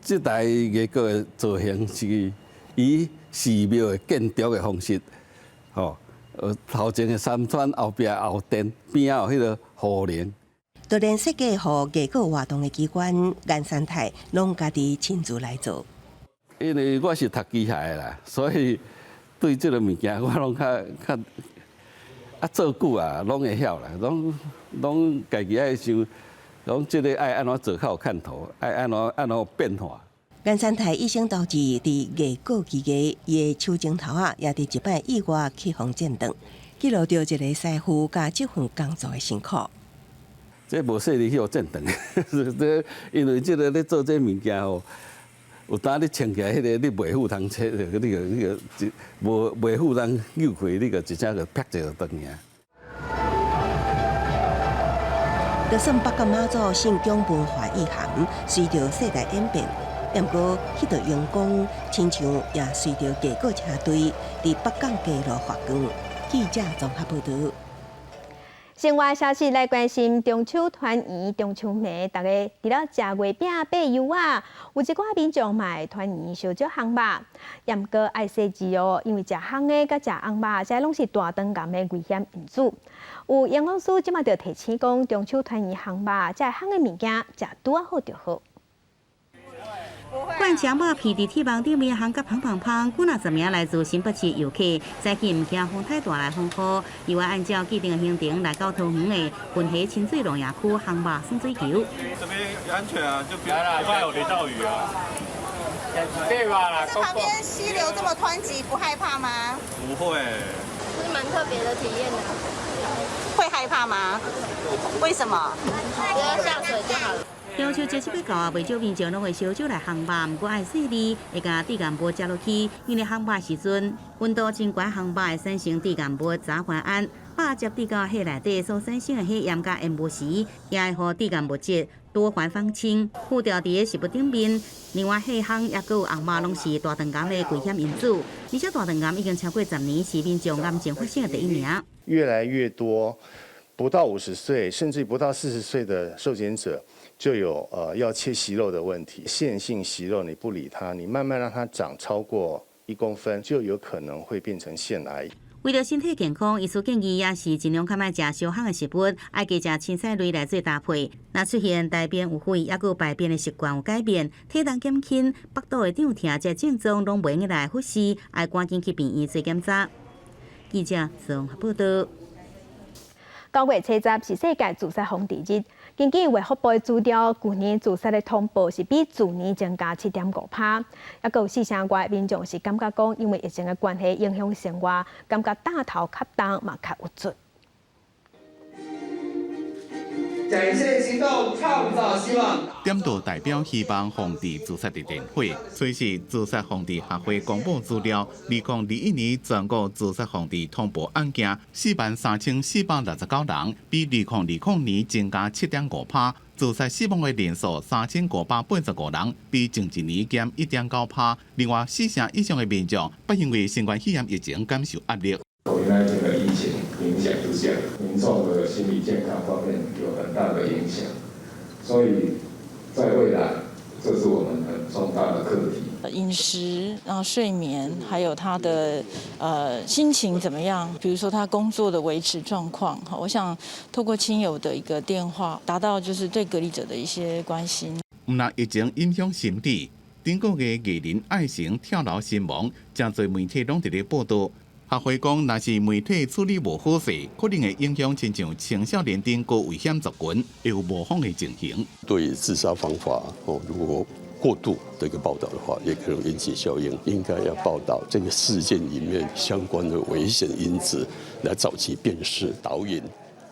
這台藝閣的造型是以寺廟的建築的方式，吼，頭前的山川，後壁後殿，邊仔有彼个雨林。就連設計予藝閣活動的機關顏三泰，攏家己親自來做。因為我是讀機械的啦，所以佇對這个物件，我攏較較啊做久啊，攏會曉啦，攏攏家己愛想，講這个愛按怎做較有看頭，愛按怎按怎變化。顏三泰醫生導致佇藝稿技藝，伊的手指頭仔也佇一擺意外去予剪斷，記錄著一个師傅佮這份工作的辛苦。這無細膩去予剪斷，這因為這个咧做這物件吼，有當你穿起來彼个你袂赴湯切，你個你個一無袂赴湯扭開，你個一聲就啪一下就斷去。就算北角媽祖信仰文化意涵隨著世代演變，毋過彼道榮光，親像也隨著藝閣車隊佇北港街路發光。記者綜合報導。生活消息來關心中秋團圓、中秋暝，大家除了食月餅、掰柚仔，有一寡民眾嘛會團圓相祝烘肉，也毋過愛細緻哦，因為食烘的佮食紅肉，這攏是大腸癌的危險因子。有營養師這馬就提醒講，中秋團圓烘肉，這烘的物件食拄仔好就好。灌腸肉片佇鐵網頂面烘甲香香香，幾若十名來自新北市遊客，早起毋驚風太大來風雨，猶會按照既定的行程來到桃園的雲溪親水農業區烘肉耍水球。這邊安全啊，就不怕有淋到雨啊。對吧？這旁邊溪流這麼湍急，不害怕嗎？不會。是蠻特別的體驗的。會害怕嗎？為什麼？不要下水就好了。中秋節欲到啊，袂少民眾攏會燒酒來烘肉，毋過愛細膩，會共致癌物食落去，因為烘肉時陣溫度真懸，烘肉會產生致癌物雜環胺，肉接觸到火內底所產生的火焰佮煙霧時，也會予致癌物質多環芳烴附著佇个食物頂面。另外，火烘抑閣有紅肉攏是大腸癌的危險因子，而且大腸癌已經超過十年是民眾癌症發生的第一名。越來越多不到50歲，甚至不到40歲的受檢者，就有要切息肉的問題。腺性息肉你不理它，你慢慢讓它長超過1公分，就有可能會變成腺癌。為著身體健康，醫師建議也是盡量較莫食燒烘的食物，愛加食青菜類來做搭配。若出現大便有血，抑閣有排便的習慣有改變，體重減輕、腹肚會脹疼，這症狀攏袂用來忽視，愛趕緊去病院做檢查。記者綜合報導。9月70是世界自殺防治日。根據衛福部的資料，舊年自殺的通報是比去年增加7.5%。抑閣有四成外民眾是感覺講，因為疫情的關係影響生活，感覺擔頭較重嘛較鬱卒。展現行動，創造希望。點著代表希望防治自殺的電火，隨時自殺防治學會公布資料，2021年全國自殺防治通報案件43,469人，比2020年增加7.5%。自殺死亡的人數3585人，比前一年減1.9%。另外，四成以上的民眾不因為新冠肺炎疫情感受壓力。 COVID-19 的疫情影響之下，民眾的心理健康方面有很大的影響，所以在未來，這是我們很重大的課題。飲食，然後睡眠，還有他的心情怎麼樣？比如說他工作的維持狀況，我想透過親友的一個電話，達到就是對隔離者的一些關心。毋但疫情影響心理，頂個月藝人艾成跳樓身亡，誠濟媒體攏佇咧報導。學會講，若是媒體處理無好勢，可能會影響親像青少年等高危險族群，會有模仿的情形。對自殺方法哦，如果過度的一個報道的話，也可能引起效應。應該要報道這個事件裡面相關的危險因子，來早期辨識、導引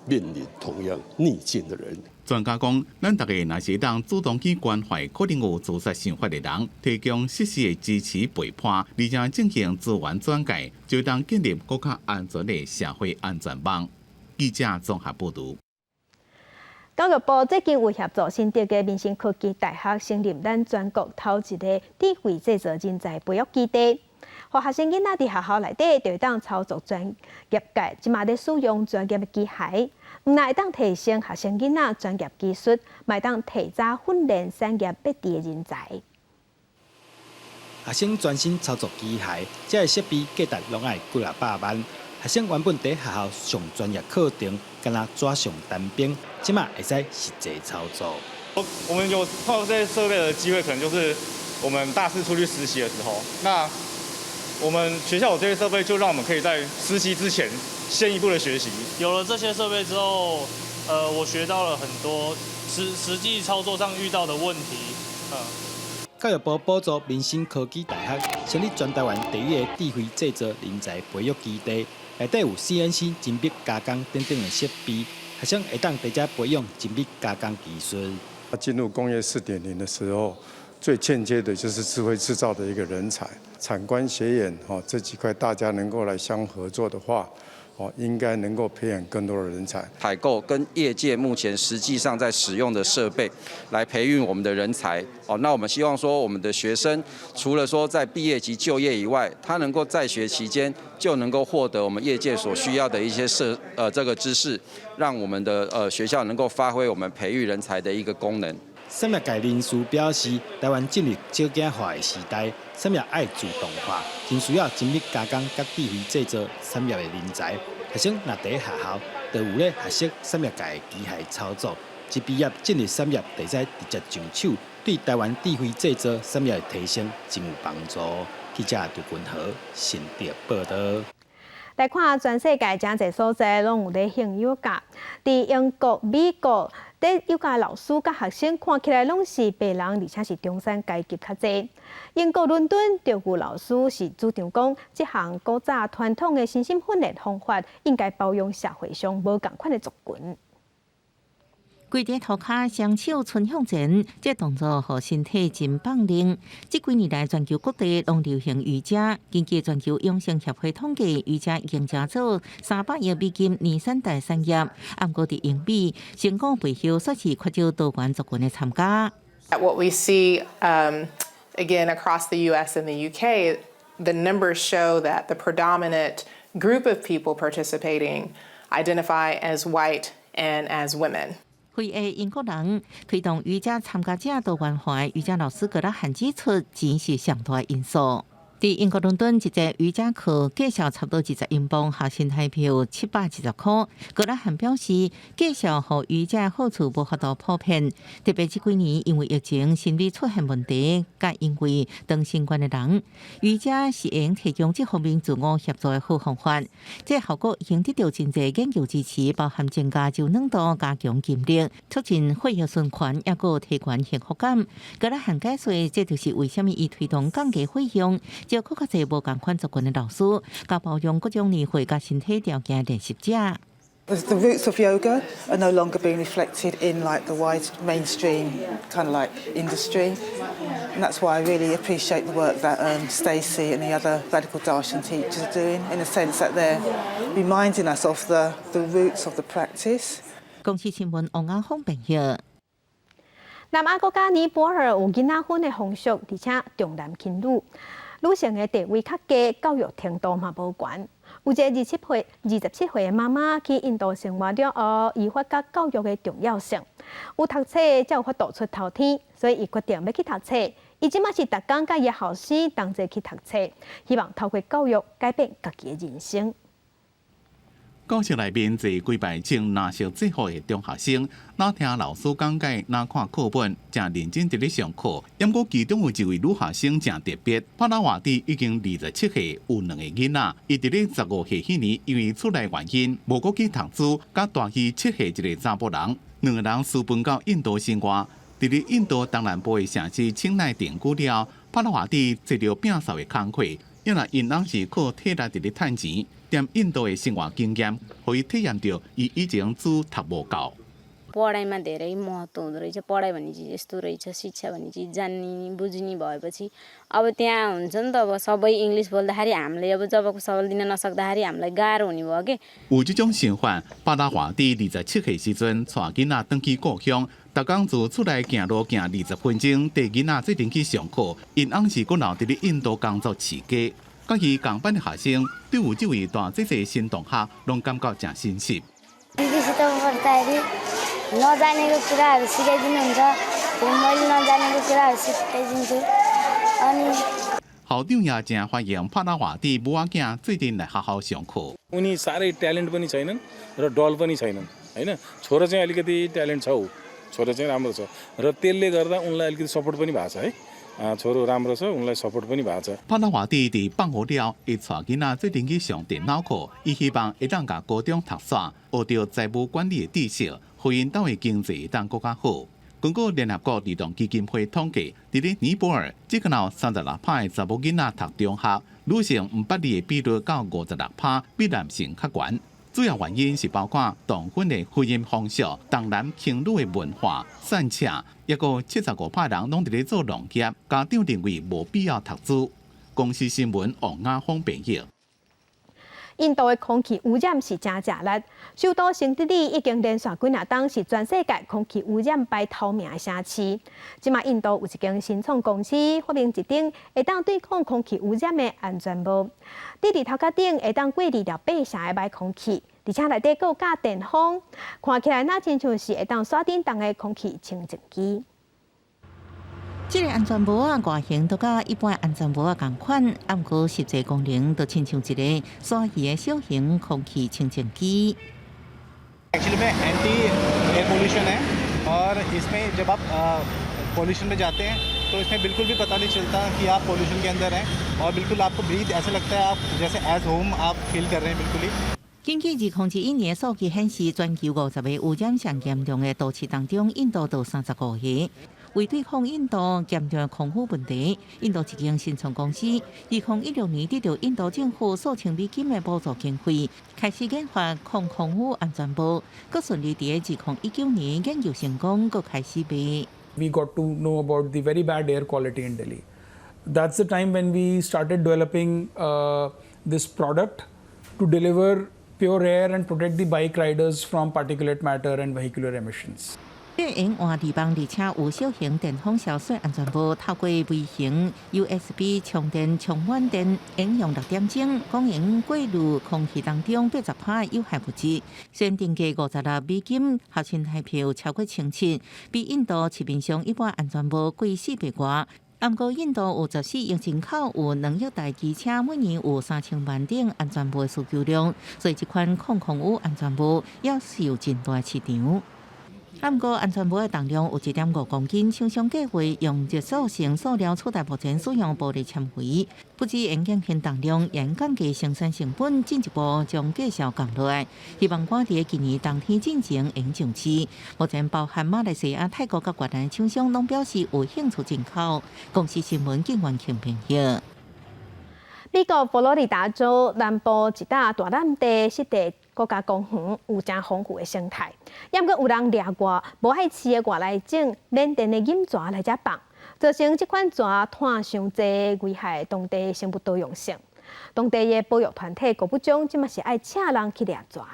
面臨同樣逆境的人。專家講，咱逐家若是當主動去關懷可能有自殺想法的人，提供適時的支持陪伴，而且進行資源轉介，就當建立閣較安全的社會安全網。記者綜合報導。教育部最近有協助新竹的民生科技大學成立咱全國頭一个智慧製造人才培育基地，予學生囡仔佇學校內底就會當操作專業界這馬咧使用專業的機械，毋但會當提升學生囡仔專業技術，嘛會當提早訓練產業欲佇的人才。學生專心操作機械，這个設備價值攏愛幾若百萬。學生原本佇學校上專業課程，敢若紙上談兵，這馬會使實際操作。我們有碰到這些設備的機會，可能就是我們大四出去實習的時候。那我們學校有這些設備，就讓我們可以在實習之前先一步的學習。有了這些設備之後，我學到了很多實際操作上遇到的問題。教育部補助民生科技大學成立全台灣第一个智慧製造人才培育基地，內底有 CNC 精密加工等等的設備，學生會當佇遮培養精密加工技術。進入工業4.0的時候，最欠缺的就是智慧製造的一個人才。產官學研吼這幾塊大家能夠來相合作的話，哦，應該能夠培養更多的人才。採購跟業界目前實際上在使用的設備，來培育我們的人才。哦，那我們希望說，我們的學生除了說在畢業及就業以外，他能夠在學期間就能夠獲得我們業界所需要的一些這個知識，讓我們的學校能夠發揮我們培育人才的一個功能。產業界人士表示，台灣進入少子化的時代，產業愛自動化，真需要精密加工佮智慧製造產業的人才。學生若佇學校就有咧學習產業界的機械操作，一畢業進入產業，就會使直接上手，對台灣智慧製造產業的提升真有幫助。記者杜君豪新竹報導。來看全世界誠濟所在攏有咧行瑜伽，佇英國、美國，佇瑜伽老師佮學生看起來攏是白人，而且是中產階級較濟。英國倫敦就有老師是主張講，這項古早傳統的身心訓練方法應該包容社會上無仝款的族群。跪佇塗跤，雙手伸向前，這動作予身體真放靈。這幾年來，全球各地攏流行瑜伽。根據全球養生協會統計，瑜伽已經成做300億美金年產大產業。毋過佇英美，成功背後煞是缺少多元族群的參加。 What we see, again, across the U.S. and the U.K., the numbers show that the predominant group of people participating identify as white and as women. 非裔英國人推動瑜伽參加者多元化，瑜伽老師閣來還指出，錢是上大因素。佇英國倫敦，一節瑜伽課價數差不多20英鎊，合新台幣720箍。格拉漢表示，介紹予瑜伽好處無法度普遍，特別這幾年因為疫情心理出現問題，佮因為長新冠的人，瑜伽是會用提供這方面自我協助的好方法。這效果已經得到真濟研究支持，包含增加柔軟度、加強筋力、促進血液循環，抑閣提懸幸福感。格拉漢解說，這就是為啥物伊推動降低費用。招閣較濟無仝款族群的老師，佮包容各種年歲佮身體條件練習者。 The roots of yoga are no longer being reflected in like the wide mainstream kind of like industry, and that's why I really appreciate the work that Stacey and the other radical darshan teachers are doing, in the sense that they're reminding us of the roots of the practice. 公視新聞王阿峰編譯。南亞國家尼泊爾有囡仔婚的風俗，而且重男輕女，女性的地位較低，教育程度嘛無懸。有一个27歲的媽媽去印度生活了後，伊發覺教育的重要性，有讀冊才有法度出頭天，所以伊決定欲去讀冊。伊這馬是逐工佮伊後生同齊去讀冊，希望透過教育改變家己的人生。教室內面坐幾排穿藍色制服的中學生，若聽老師講解，若看課本，誠認真佇咧上課。毋過其中有一位女學生誠特別，帕拉瓦蒂已經27歲，有兩个囡仔。伊佇咧15歲彼年，因為厝內原因，無閣去讀書，佮大伊7歲一个查埔人，兩个人私奔到印度生活。佇咧印度東南部的城市清奈定居了後，帕拉瓦蒂接著摒掃的工課，因為𪜶攏是靠體力佇咧趁錢。踮印度的生活經驗，予伊體驗著伊以前書讀無夠。 पढाइमा धेरै महत्त्व हुँदो रहेछ। पढाइ भन्ने चिज यस्तो रहेछ, शिक्षा भन्ने चिज जान्ने बुझ्ने भएपछि अब त्यहाँ हुन्छ नि त। अब सबै इङ्ग्लिस बोल्दाखेरि हामीले अब जब सवाल दिन नसक्दाखेरि हामीलाई गाह्रो हुने भयो कि।有這種想法，巴拉華佇27歲時陣，帶囡仔轉去故鄉，逐工自厝內行路行20分鐘，帶囡仔做陣去上課。𪜶翁是閣留佇咧印度工作飼家。佮伊仝班的學生，對有這位大姐姐新同學，攏感覺誠親切。 नजानेको कुराहरू सिकाइदिनुहुन्छ, मैले नजानेको कुराहरू सिकाइदिन्छु अनि 校長也誠歡迎帕拉華蒂母仔囝做陣來學校上課。 उनी साह्रै ट्यालेन्ट पनि छैनन् र डल पनि छैनन् होइन। छोरो चाहिँ अलिकति ट्यालेन्ट छ, ऊ छोरो चाहिँ राम्रो छ र त्यसले गर्दा उनलाई अलिकति सपोर्ट पनि भएको छ है। छोरो राम्रो छ, उनलाई सपोर्ट पनि भएको छ।帕拉華蒂佇放學了，會帶囡仔做陣去上電腦課，伊希望會當共高中讀煞，學著財務管理的知識，予𪜶兜的經濟會當閣較好。根據聯合國兒童基金會統計，佇咧尼泊爾，這個有36趴的查某囡仔讀中學，女性毋捌字的比率到56趴，比男性較懸。主要原因是包括童婚的婚姻風俗、重男輕女的文化、散赤，抑閣75趴人攏佇咧做農業，家長認為無必要讀書。公視新聞王亞峰編譯。印度的空氣污染是誠食力，首都新德里已經連續幾若冬是全世界空氣污染排頭名的城市。這馬印度有一間新創公司發明一頂會當對抗空氣污染的安全帽，戴佇頭殼頂會當過濾掉八成的歹空氣，而且內底閣有加電風，看起來若親像是會當徙振動的空氣清淨機。這个安全帽仔，外形都佮一般安全帽仔仝款，啊，毋過實際功能就親像一个徙去的小型空氣清淨機。 Actually में anti air pollution है और इसमें जब आप pollution में जाते हैं तो इसमें बिल्कुल भी पता नहीं चलता कि आप pollution के अंदर हैं और बिल्कुल आपको ब्रीथ ऐसा लगता है आप जैसे एज होम आप फील कर रहे हैं बिल्कुल ही。根據2021年的數據顯示，全球50个污染上嚴重的都市當中，印度就35个。為對抗印度嚴重的空污問題，印度一間新創公司，2016年得到印度政府數千美金的補助經費，開始研發抗空污安全帽，閣順利佇2019年研究成功，閣開始賣。 We got to know about the very bad air quality in Delhi. That's the time when we started developing this product to deliver pure air and protect the bike riders from particulate matter and vehicular emissions. 這用換離網，而且有小型電風消雪安全帽，透過微型 USB 充電充滿電，應用6點鐘，講會過濾空氣當中80趴有害物質。雖然定價56美金，合新台幣超過1700，比印度市面上一般安全帽貴4倍外。毋過印度有14億人口，有2億台機車，每年有3000萬頂安全帽的需求量，所以這款抗空污安全帽也是有真大市場。啊，毋過安全帽的重量有1.5公斤，廠商計劃用熱塑性塑料取代目前使用玻璃纖維，不止會減輕重量，也降低生產成本，進一步將價數降落來。希望趕佇今年冬天進前會上市。目前包含馬來西亞、泰國佮越南廠商攏表示有興趣進口。公視新聞警員慶編譯。美國佛羅里達州南部一搭大欖地濕地國家公園有誠豐富的生態，猶閣有人掠外無愛飼的外來種緬甸的錦蛇來遮放，造成這款蛇湠傷濟，危害當地生物多樣性。當地的保育團體閣不將，這馬是愛請人去掠蛇。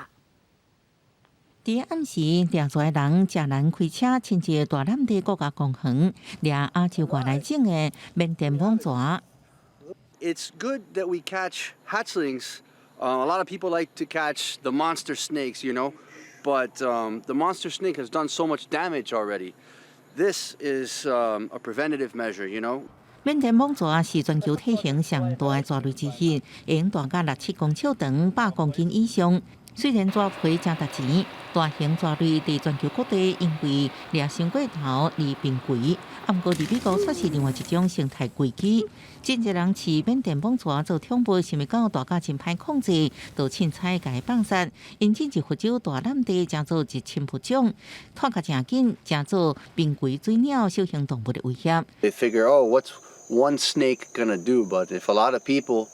佇暗時，掠蛇的人誠難開車，親至大欖地國家公園掠亞洲外來種的緬甸蟒蛇。 It's good that we catch hatchlings. A lot of people like to catch the monster snakes, but the monster snake has done so much damage already. This is a preventative measure. 緬甸蟒蛇是全球體型上大的蛇類之一，會用大甲六七公尺長、100公斤以上。雖然蛇皮誠值錢，大型蛇類佇全球各地因為掠傷過頭而瀕危。啊，毋過佇美國卻是另外一種生態危機。真濟人飼緬甸蟒蛇做寵物，想欲到大甲真歹控制，就凊彩共伊放殺。𪜶進入佛州大欖地，成做入侵物種，湠甲誠緊，成做瀕危水鳥小型動物的威脅。 They figure, oh, what's one snake gonna do? But if a lot of people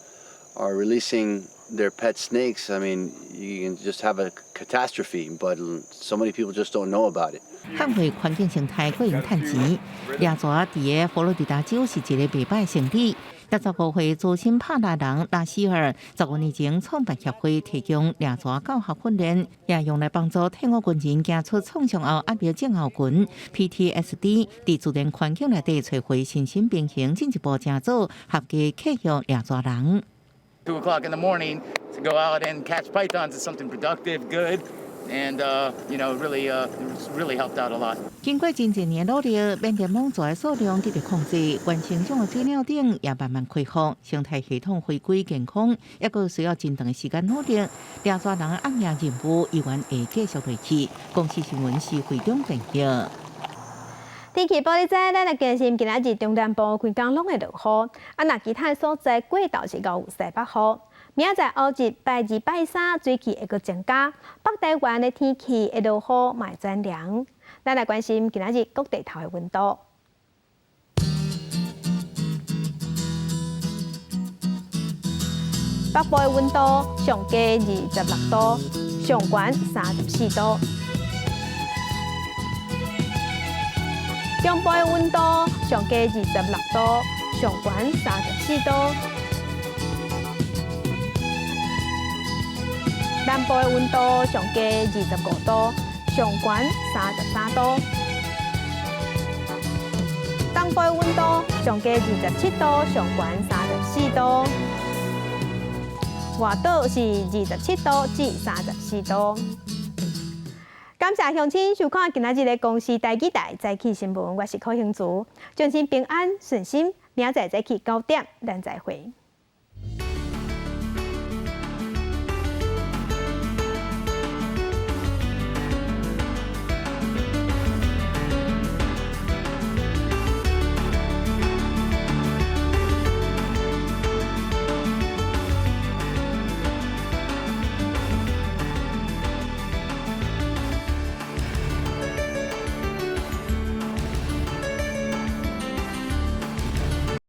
are releasing their pet snakes, I mean, you can just have a catastrophe, but so many people just don't know about it. 捍衛環境生態，閣會趁錢。掠蛇佇个佛羅里達州是一个袂䆀生意。65歲資深拍獵人拉希爾，15年前創辦協會，提供掠蛇教學訓練，也用來幫助退伍軍人行出創傷後壓力症候群（PTSD），佇自然環境內底揣回身心平衡，進一步成做合格契約掠蛇人。 2 o'clock in the morning to go out and catch pythons is something productive, good, and really helped out a lot. 經過真濟年努力，緬甸蟒蛇的數量得到控制，原生種的水鳥等也慢慢恢復，生態系統回歸健康，抑閣需要真長的時間努力。掠蛇人的暗夜任務依然會繼續落去。公視新聞是會長編譯。天氣報你知，咱來關心今仔日中南部規工攏會落雨，啊，若其他所在過晝是𠢕有西北雨。明仔載後日拜二拜三水氣會閣增加，北台灣的天氣會落雨，嘛會轉涼。咱來關心今仔日各地頭的溫度。北部的溫度上低26度，上懸34度。中部的溫度上低26度，上懸34度。南部的溫度上低25度，上懸33度。東部的溫度上低27度，上懸34度。外島是27度至34度。感謝鄉親收看今仔日的公視台語台早起新聞，我是柯興慈，祝您平安順心，明仔載早起9點，咱再會。